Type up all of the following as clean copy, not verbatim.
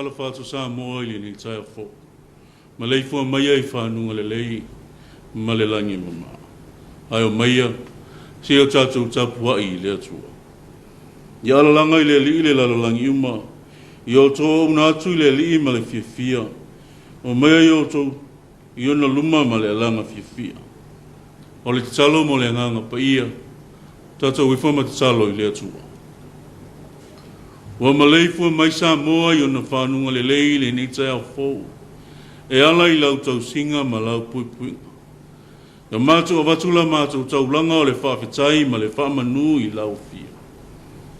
talofa atu Samoa i lenei taeao fou. Maleifua maia i fanuga lelei ma le lagi e mama. Ae omaia, se i o tatou tapuai i le Atua. Ia alalaga i le Alii le lalolagi uma, ia outou auauna atu i le Alii ma le fiafia, omaia i outou i ona luma ma le alaga fiafia. O le tatalo mo le Agaga Paia, tatou ifo ma tatalo i le Atua. Ua maleifua mai Samoa i ona fanuga lelei i lenei taeao fou, e ala i lau tausiga ma lau puipuiga. Ia matou avatu la matou taulaga o le faafetai ma le faamanu i lau afio.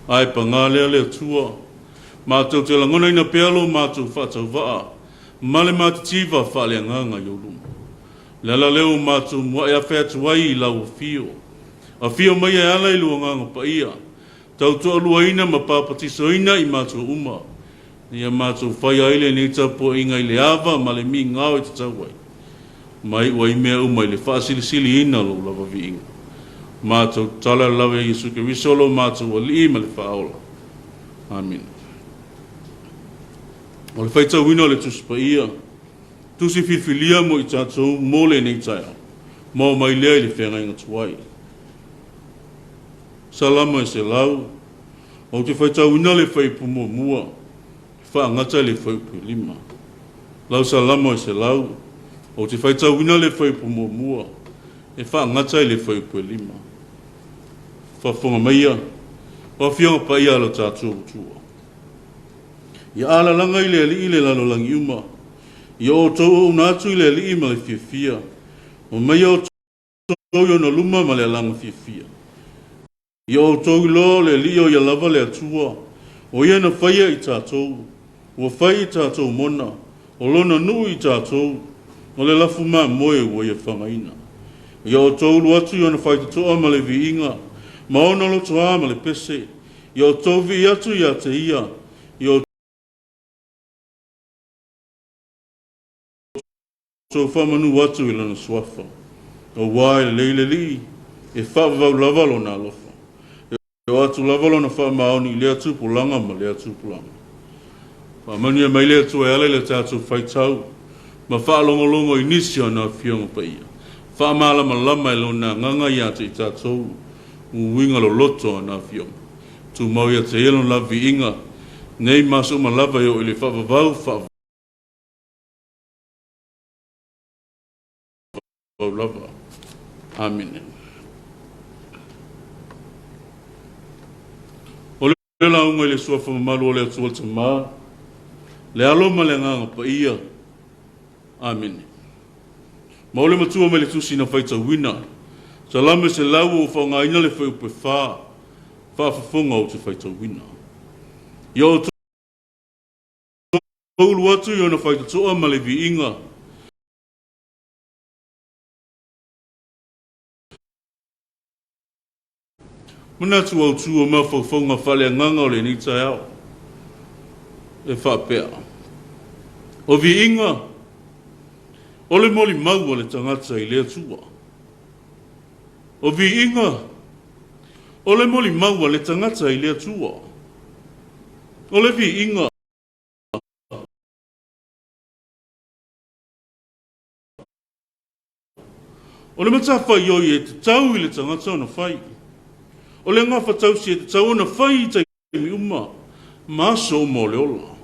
Ae pagā lea le Atua, matou te lagonaina pea lo matou faatauvaa ma le matitiva faaleagaga i ou luma. Le ala lea ua matou mua'i afe atu ai i lau afio. Afio mai e ala i lou Agaga Paia, tautoaluaina ma papatisoina i matou uma, ina ia matou faia ai lenei tapuaiga i le ava ma le migao e tatau ai, ma iu ai mea uma i le faasilisiliina o lou lava viiga. Matou tatalo e lava ia Iesu Keriso lo matou Alii ma le Faaola. Amene. O le faitauina o le Tusi Paia, tusi filifilia mo i tatou mo lenei taeao, ma oo mai lea i le feagaiga tuai. Salamo e 100, ou te faitauina le fuaiupu muamua e faagata i le fuaiupu e 5. Lau Salamo e 100, ou te faitauina le fuaiupu muamua e faagata i le fuaiupu e 5. Faafofoga maia, o Afioga Paia a lo tatou Atua. Ia alalaga i le Alii le lalolagi uma, ia outou auauna atu i le Alii ma le fiafia, omaia outou i ona luma ma le alaga fiafia. Ia outou iloa o le Alii o ia lava le Atua, o ia na faia i tatou, ua fai i tatou mona, o lona nuu i tatou, o le lafu mamoe ua ia fagaina. Ia outou ulu atu i ona faitotoa ma le viiga, ma ona lotoā ma le pese, ia outou vii atu ia te ia, ia outou faamanu atu i lona suafa. Aua e lelei le Alii, e faavavau lava lona alofa. E oo atu lava lona faamaoni i lea tupulaga ma lea tupulaga. Faamanuia mai le Atua e ala i le tatou faitau ma faalogologo i nisi o ana Afioga Paia. Faamalamalama e lona Agaga ia te i tatou uiga loloto o ana Afioga. Tumau ia te ia lona lava viiga, nei ma aso uma lava e oo i le faavavau faavavau lava. Amene. O le lauga i le Suafa mamalu o le Atua le Tama, le Alo ma le Agaga Paia. Amene. Ma o le matua mai le tusi na faitauina, Salamo e 100 ua faaaogaina le fuaiupu e 4, faafofoga ou te faitauina. Ia outou ulu atu i ona faitotoa ma le viiga, Manatu autu o mafaufauga faaleagaga o lenei taeao e faapea, O viiga o le molimau a le tagata i le Atua. O viiga o le molimau a le tagata i le Atua. O le viiga O le matafaioi e tatau i le tagata ona fai. O le gafatausi e tatau ona fai i taimi uma ma aso uma o le ola.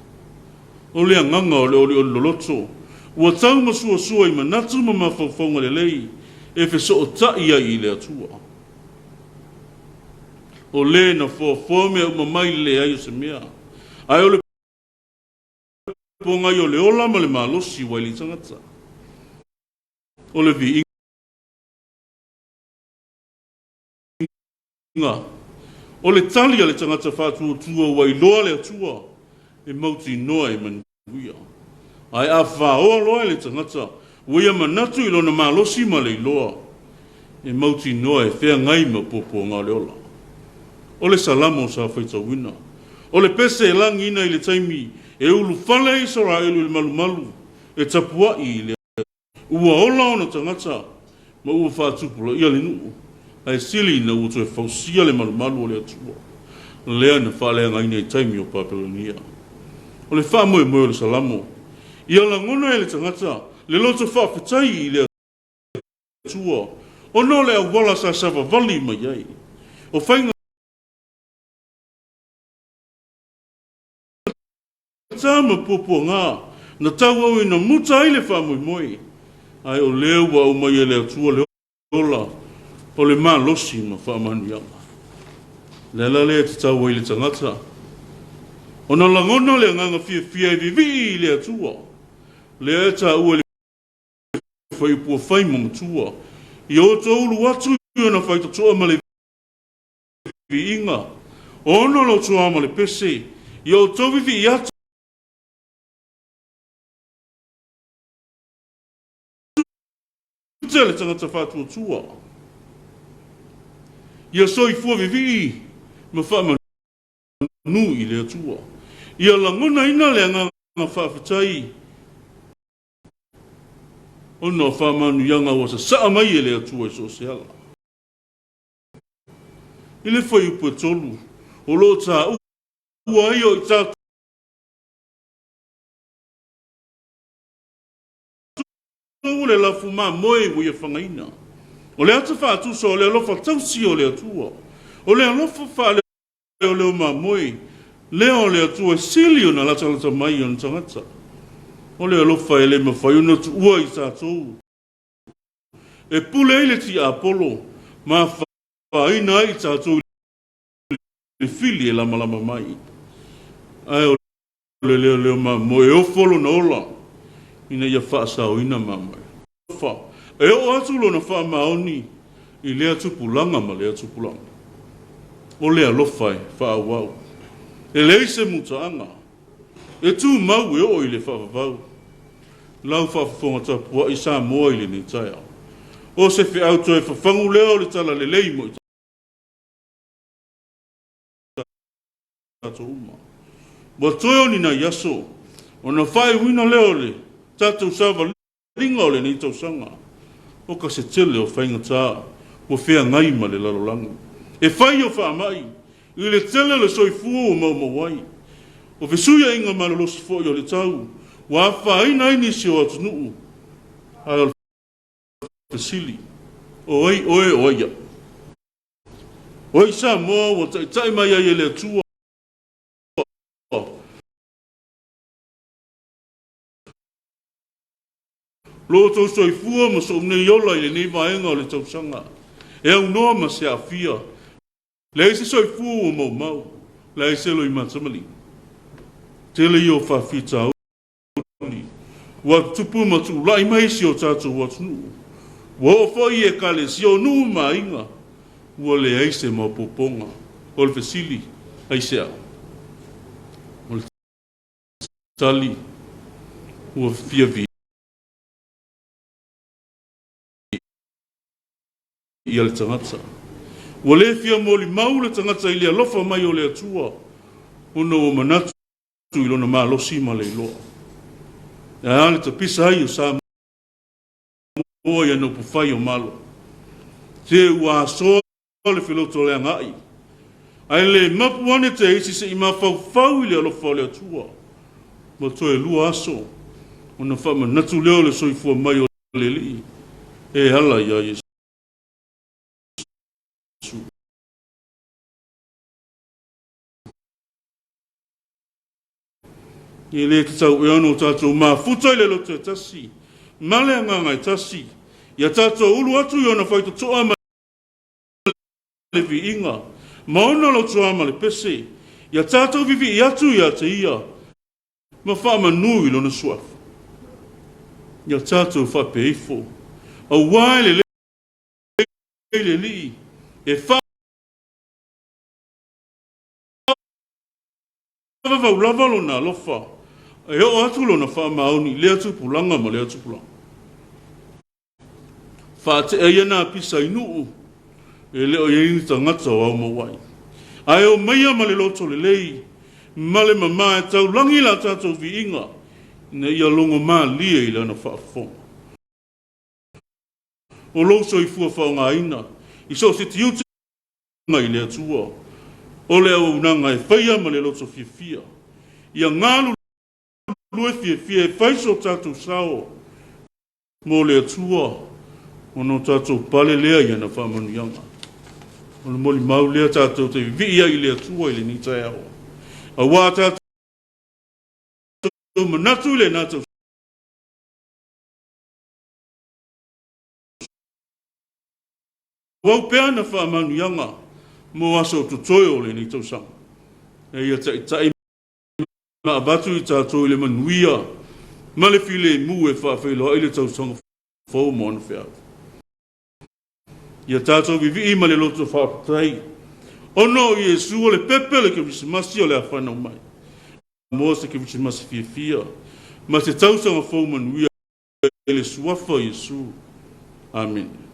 O le agaga o le olioli loloto ua tau masuasua i manatu ma mafaufauga lelei e fesootai ai i le Atua. O le na foafoa mea uma mai le leai o se mea, ae o le pogai o le ola ma le malosi ua i le tagata. O le viiga o le tali a le tagata faatuatua ua iloa le Atua e mautinoa e manuia. Ae a faoa loa e le tagata ua ia manatu i lona malosi ma le iloa, e mautinoa e feagai ma puapuaga o le ola. O le Salamo sa faitauina. O le pese e lagiina i le taimi e ulufale ai Isaraelu i le malumalu e tapuai i le Ua ola ona tagata ma ua faatupulaia le nuu, ae sili ina ua toe fausia le malumalu o le Atua, lea na faaleagaina i taimi o Papelonia. O le faamoemoe o le Salamo, ia lagona e le tagata le loto faafetai i le Atua ona o le auala sa savavali mai ai. O faiga tā ma puapuaga na tauauina muta ai le faamoemoe, ae o lea ua aumai e le Atua le ola o le malosi ma faamanuiaga. O le ala lea e tatau ai le tagata ona lagona le agaga fiafia e vivii i le Atua, lea e taua i le fuaiupu ua fai ma matua, ia outou ulu atu i ona faitotoa ma le viiga, ona lotoa ma le pese, ia outou vivii atu le tagata faatuatua, ia soifua vivii ma faamanu i le Atua, ia lagonaina le agaga faafetai ona o faamanuiaga ua sasaa mai e le Atua i so o se ala. I le fuaiupu e 3, o lo o taua ai o i tatou o le lafu mamoe ua ia fagaina. O le ata faatusa o le alofa tausi o le Atua, o le alofa faaleoleo mamoe lea o le Atua e sili ona latalata mai i ona tagata. O le alofa e le mafai ona tuua i tatou, e pule ai le tiapolo ma afaina ai i tatou i le fili e lamalama mai. Ae o le leoleo mamoe e ofo lona ola ina ia faasaoina mamoe. E oo atu lona faamaoni i lea tupulaga ma lea tupulaga. O le alofa e faaauau, e leai se mutaaga, e tumau e oo i le faavavau. Lau faafofoga tapuai Samoa i lenei taeao, o se feau toe fafagu lea o le talalelei mo i tatou uma. Ua toe o ni nai aso ona faaiuina lea o le tatou savaliga o lenei tausaga, o ka se tele o faigata ua feagai ma le lalolagi. E fai o faamai i le tele o le soifua ua maumau ai, o fesuiaiga malolosi foi o le tau ua afaina ai nisi o atunuu. Ae o le fesili, o ai oe o ai au? O ai Samoa ua taitai mai ai e le Atua lo outou soifua ma sou nei ola i lenei vaega o le tausaga, e aunoa ma se aafia, leai se soifua ua maumau, leai se loimata maliu. Tele ia o faafitauli ua tutupu ma tulai mai si o tatou atunuu, ua oo foi i ekalesia o nuu ma aiga, ua leai se maopoopoga. O le fesili, aisea? O le tali, ua fia viia le tagata. Ua le fia molimau le tagata i le alofa mai o le Atua, ona ua manatu i lona malosi ma le iloa. E a le tapisa ai o Samoa i ana upufai o Malo? Se ua asoa le felotoleaga'i, ae le mapu ane te isi se'i mafaufau i le alofa o le Atua. Ma toe 2 aso ona faamanatu lea o le soifua mai o le Alii e ala iā Iesu. E le tatau ea ona o tatou mafuta i le loto e tasi ma le agaga e tasi, ia tatou ulu atu i ona faitotoa ma le viiga, ma ona lotoa ma le pese, ia tatou vivii atu ia te ia ma faamanu i lona suafa. Ia tatou faapea ifo, auā e lelei le Alii, e faavavau lava lona alofa, e oo atu lona faamaoni i lea tupulaga ma lea tupulaga. Faatea ia nā pisa i nuu, e le o i ai ni tagata o aumau ai. Ae o maia ma le loto lelei, ma le mamā e taulagi la tatou viiga, ina ia logo malie i lana faafofoga. O lou soifua faaaogaina i so o se tiute i le Atua, o le auaunaga e faia ma le loto fiafia. Ia galu galulue fiafia e fai so tatou sao mo le Atua, ona o tatou pale lea i ana faamanuiaga. O le molimau lea tatou te vivii ai i le Atua i lenei taeao, auā tatou manatu i lena tausaga Faaauau pea ana faamanuiaga mo aso totoe o lenei tausaga. E ia taitai ma avatu i tatou i le manuia ma le filemu e faafeiloai le tausaga fou mo ana feau. Ia tatou vivii ma le loto faafetai ona o Iesu o le pepe o le Kerisimasi o le a fanau mai. Mo se Kerisimasi fiafia ma se tausaga fou manuia i le Suafa o Iesu. Amene.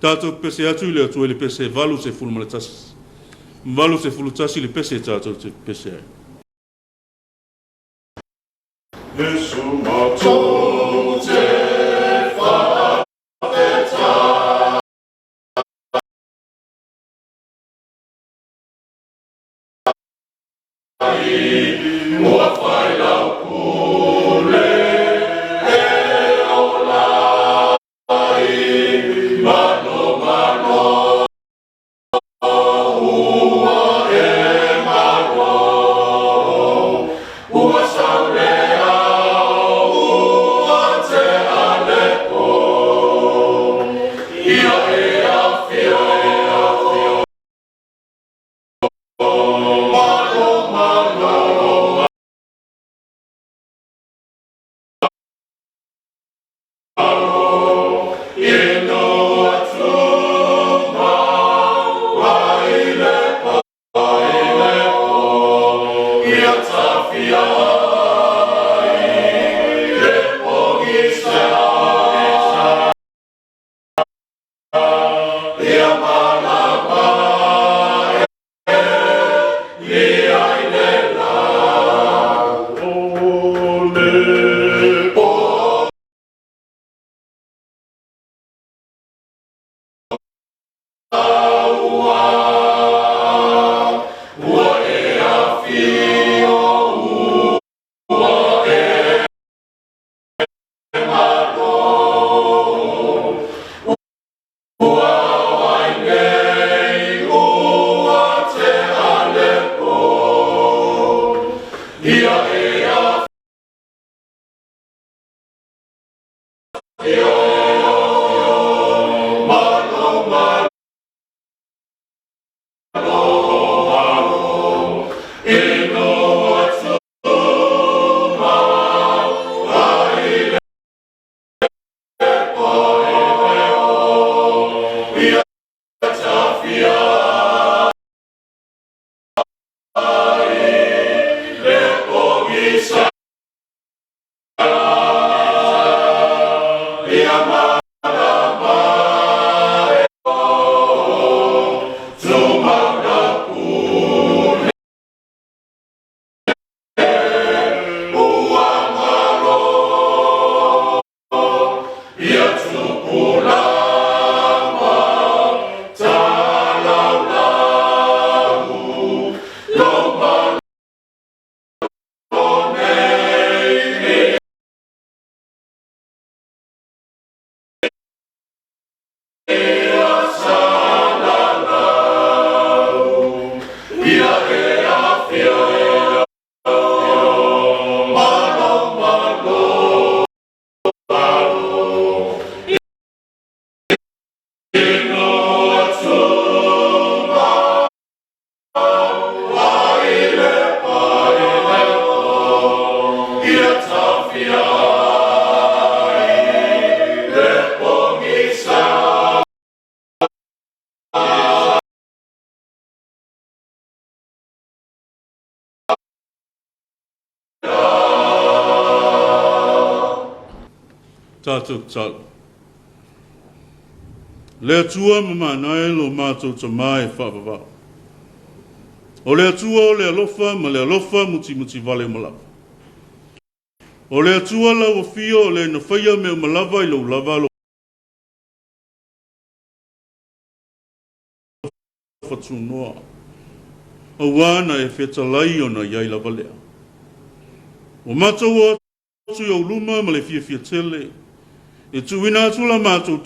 Tatou pepese atu i le Atua i le pese 81. 81 le pese tatou te pepese ai. Iesu matou te faafetai. Ua fai lau pule e ola ai, Manomano ua e malo, Ua sau le ao ua tea le po, Ia e afio e afio. Tatou tatalo. Le Atua ma manae lo matou Tama e faavavau. O le Atua o le alofa ma le alofa mutimuti vale uma lava. O le Atua lau afio o le na faia mea uma lava i lou lava alofa tunoa, auā na e fetalai ona i ai lava lea. Ua matou o atu i ou luma ma le fiafia tele, e tuuina atu la matou.